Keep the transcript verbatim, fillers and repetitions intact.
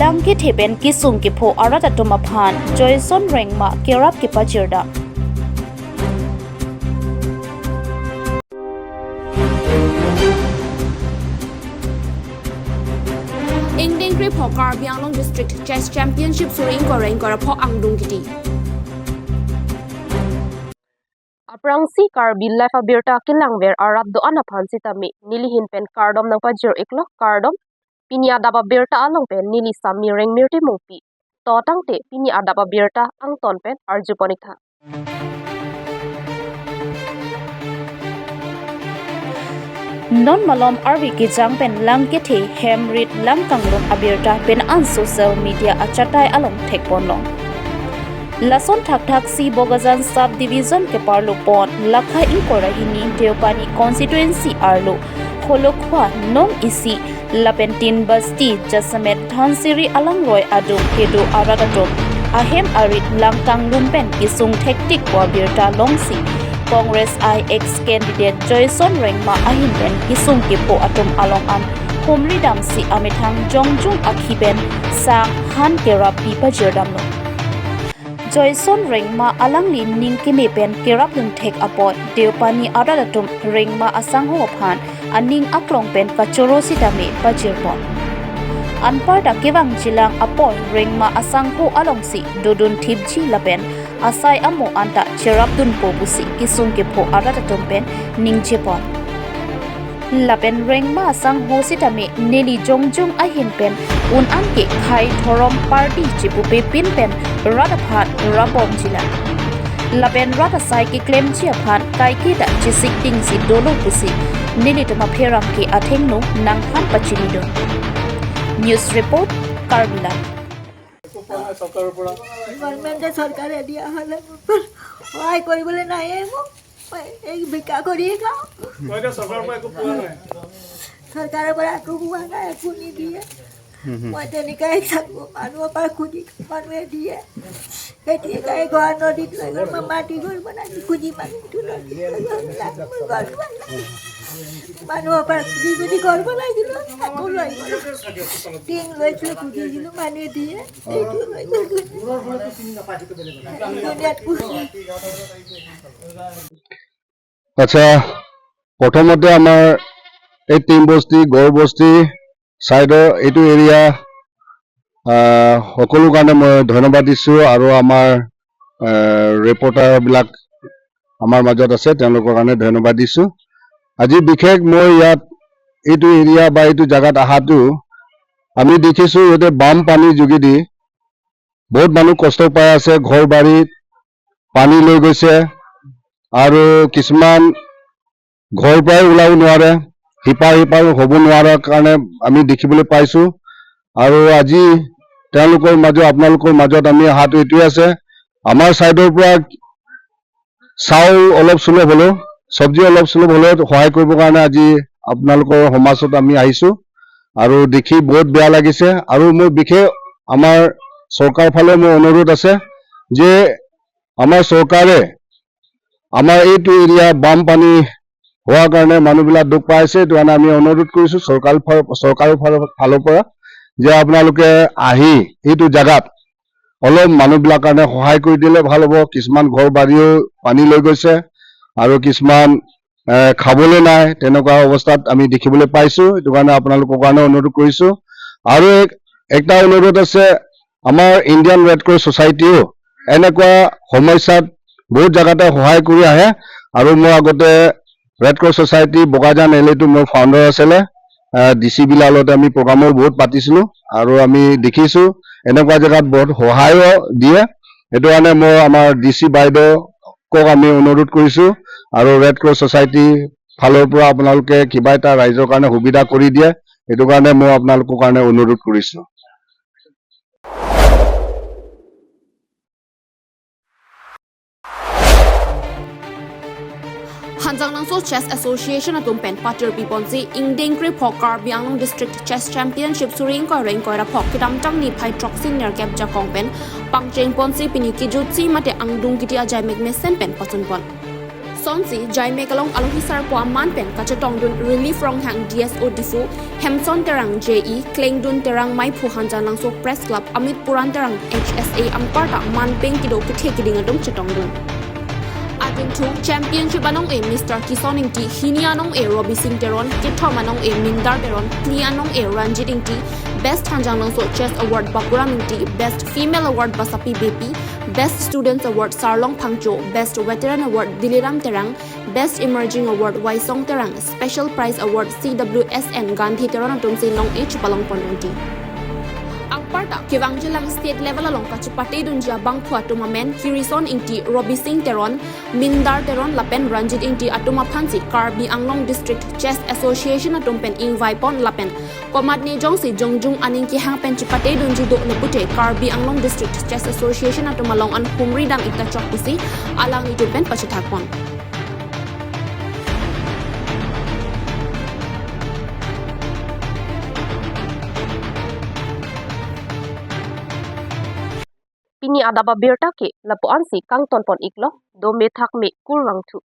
Lang kethe pen kesung kepho arat atum aphan Joyson Rengma kerap kepachirdam. Ingdeng krepho Karbi Anglong District Chess Championship suri ingkoi ra ingkoi ra pho angdung kiti. Aphrangsi Karbi Live abirta kelangver arat do-an aphan sitame neli ahin pen kardom nangpajir iklo, kardom. Pini adap abirta along pen neli Sami Rengmirti Mongpi. To tangte pini adap abirta angton pen arjupon ik tha. Non malom arve kejang pen lang kethe hem rit lang kanglun abirta pen an social media achatai along thekponlong. Lason thakthak-si Bokajan Sub Division keparlo pon lakha ingkoi ra hini Deopani constituency arlo Kholokhua, Nong Isi lapen Tin Basti jasemet Dhansiri alangroi adung kedo arat atum ahem arit lang kanglun pen kesung thektik pu abirta longsi Congress I ex candidate Joyson Rengma ahin pen kesung kepho atum along an humri damsi amethang jongjung akhi pen sang han kerap pi pajirdamlo. Joyson Rengma alangli ning keme pen kerapdun thek apot Deopani arat atum Rengma asangho aphan aning aklong pen kachoro sitame pajirpon. Anparta kevangjilang apor Rengma asangho alongsi dodun thipji lapen asai amo anta cherapdunpo pusi kesung kepho arat atum pen ningjepon. Lapen Rengma asangho sitame neli jongjung ahin pen un-an ke khei dhorom party chepupepin pen rat aphan rapbomjilang. Lapen rat asai keklemji aphan kaiketa chesik dingsi dolo pusi nelitum apherangke athengno nangthan pachinidun. News report, Karbi Live. একো পোৱা নাই চৰকাৰৰ পৰা। গভৰ্ণমেণ্টে চৰকাৰে দিয়া হ'লে মোৰ সহায় কৰিবলৈ নাহে মোক। মই এই ভিক্ষা কৰি খাওঁ। মই এতিয়া চৰকাৰৰ পৰা একো পোৱা নাই। চৰকাৰৰ পৰা একো পোৱা নাই, একো নিদিয়ে। মই তেনেকাই থাকোঁ, মানুহৰ পৰা খুজি মানুহে দিয়ে। কেতিয়াবা এই গুৱাহাটীত লৈ গ'ল, মই মাটি ঘৰ বনাই খুজি মানুহ, এইটো লৈ গ'ল, মই ঘৰ বনাই। মানুহৰ পৰা খুজি খুজি ঘৰ বনাইছিলোঁ, আকৌ লৈ গ'ল। টিং লৈছিলোঁ, খুজিছিলোঁ, মানুহে দিয়ে, এইটো লৈ গ'ল। দুনীয়াত পুহি আচ্ছা, প্ৰথমতে আমাৰ এই টিং বস্তি, গড় বস্তি চাইডৰ এইটো এৰিয়া, আহ, সকলো কাৰণে মই ধন্যবাদ দিছোঁ আৰু আমাৰ, আহ, ৰিপৰ্টাৰবিলাক আমাৰ মাজত আছে, তেওঁলোকৰ কাৰণে ধন্যবাদ দিছোঁ। আজি বিশেষ মই ইয়াত এইটো এৰিয়া বা এইটো জাগাত অহাটো আমি দেখিছোঁ, ইয়াতে বাম পানীৰ যোগেদি বহুত মানুহ কষ্ট পাই আছে, ঘৰ বাৰীত পানী লৈ গৈছে আৰু কিছুমান ঘৰৰ পৰাই ওলাব নোৱাৰে, সিপাৰ সিপাৰ হ'ব নোৱাৰাৰ কাৰণে আমি দেখিবলৈ পাইছোঁ। আৰু আজি তেওঁলোকৰ মাজত, আপোনালোকৰ মাজত আমি অহাটো এইটোৱে আছে, আমাৰ চাইডৰ পৰা চাউল অলপ চলপ হ'লেও, চব্জি অলপ চলপ হ'লেও সহায় কৰিবৰ কাৰণে আজি আপোনালোকৰ সমাজত আমি আহিছোঁ আৰু দেখি বহুত বেয়া লাগিছে। আৰু মোৰ বিশেষ আমাৰ চৰকাৰ ফালে মোৰ অনুৰোধ আছে যে আমাৰ চৰকাৰে আমাৰ এইটো এৰিয়া বাম পানী হোৱাৰ কাৰণে মানুহবিলাক দুখ পাই আছে, এইটো কাৰণে আমি অনুৰোধ কৰিছোঁ চৰকাৰ ফা-, চৰকাৰৰ ফালৰ, ফালৰ পৰা যে আপোনালোকে আহি এইটো জাগাত অলপ মানুহবিলাক কাৰণে সহায় কৰি দিলে ভাল হ'ব। কিছুমান ঘৰ বাৰীও পানী লৈ গৈছে আৰু কিছুমান, এ, খাবলৈ নাই, তেনেকুৱা অৱস্থাত আমি দেখিবলৈ পাইছোঁ। এইটো কাৰণে আপোনালোকৰ কাৰণে অনুৰোধ কৰিছোঁ। আৰু এক, একটা অনুৰোধ আছে, আমাৰ ইণ্ডিয়ান ৰেড ক্ৰছ ছ'চাইটিও এনেকুৱা সমস্যাত বহুত জাগাতে সহায় কৰি আহে আৰু মই আগতে ৰেড ক্ৰছ ছ'চাইটি বোকাজান এলেটো মোৰ ফাউণ্ডাৰ আছিলে। আহ, ডি চি বিলালতে আমি প্ৰগ্ৰামো বহুত পাতিছিলোঁ আৰু আমি দেখিছোঁ এনেকুৱা জেগাত বহুত সহায়ো দিয়ে। সেইটো কাৰণে মই আমাৰ ডি চি বাইদেউকক আমি অনুৰোধ কৰিছোঁ আৰু ৰেড ক্ৰছ ছ'চাইটি ফালৰ পৰা আপোনালোকে কিবা এটা ৰাইজৰ কাৰণে সুবিধা কৰি দিয়ে, সেইটো কাৰণে মই আপোনালোকৰ কাৰণে অনুৰোধ কৰিছোঁ। Hanjanglangso Chess Association atum pen patir piponsi ingdeng krepho Karbi Anglong District Chess Championship suri ingkoi ra ingkoi ra pho kedamtang niphai throksi nerkep jakong pen pangchengponsi pini kejutsi mate angdung kiti ajaimek mesen pen pachunpon. Sonsi, Jaime Kelong alohi sarpo aman pen kachetongdun Relief Ronghang D S O Diphu, Hemson Terang J E, Klengdun Terang Maiphu Hanjanglangso Press Club, Amit Puran Terang H S A anparta manpeng kedo kethe keding atum chetongdun. Adunthu, Championship anong-e Mister Kison Ingti, hini anong-e Robi Sing Teron, kethom anong-e Mindar Teron, phli anong-e Ranjit Ingti, Best Hanjanglangso Chess Award Bapuram Ingti, Best Female Award Basapi Beypi, Best Students Award Sarlong Phangcho, Best Veteran Award Diliram Terang, Best Emerging Award Waisong Terang, Special Prize Award C W S N Gandhi Teron atumsi nong-e chepalongpon unti. Anparta kevangjilang state level along kachepatedunji abangphu atum amen Kirison Ingti, Robi Sing Teron, Mindar Teron lapen Ranjit Ingti atum aphansi Karbi Anglong District Chess Association atum pen ingvaipon lapen komatne jongsi jongjung aning kehang pen chepatedunji dolo pute Karbi Anglong District Chess Association atum along an humri dam ik ta chok pusi alanglitum pen pachethakpon. Pini adap abirta ke lapu-ansi kangtonpon iklo, dome thakme kurvangthu.